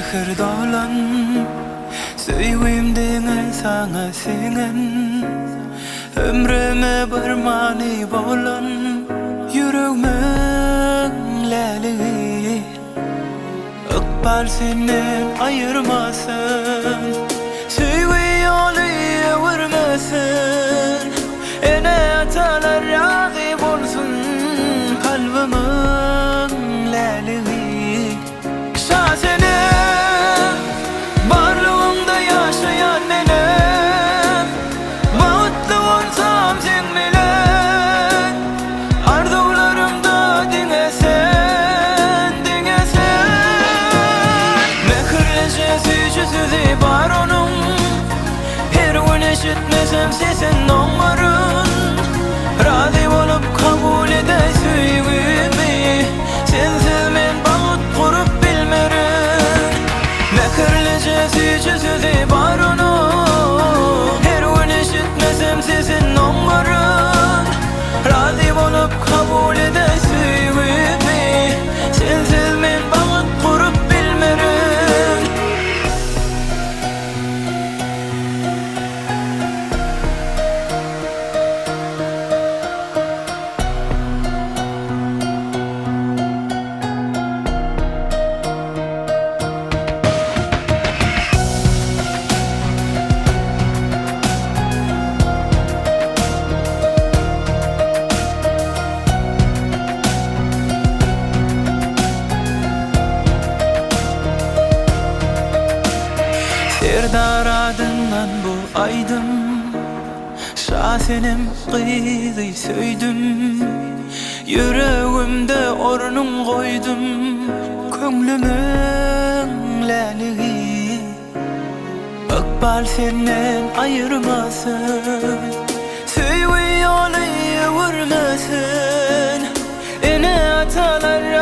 Mähir dolan Söýgim diňe saňa siňen Ömrüme bir many bolan Ýüregmiň läligi Ykbal senden aýyrmasyn Söýgi ýoly öwürmesin Ene-atalar razy bolsun Kalbymyň läligi Şasenem, barlygyňda ýaşaýan menem, Bagtly bolsam seň bilen, Arzuwlarymda diňe sen, diňe sen. Mähirlije süýji sözi bar onuň, Her gün eşitmesem sesin doňaryn. Razy bolup kabul edäý söýgimi, Sensiz men bagt gurup bilmerin. Mähirlije süýji sözi bar onuň, Her gün eşitmesem sesin oňaryn. Razy bolup kabul edäý söýgimi, Sensiz men bagt gurup bilmerin. Serdar adyndan bu aýdym. Şasenem gyzy söýdüm, Ýüregimde ornuň goýdum, Köňlümiň läligi. Ykbal senden aýyrmasyn, Söýgi ýoly öwürmesin, Ene-atalar.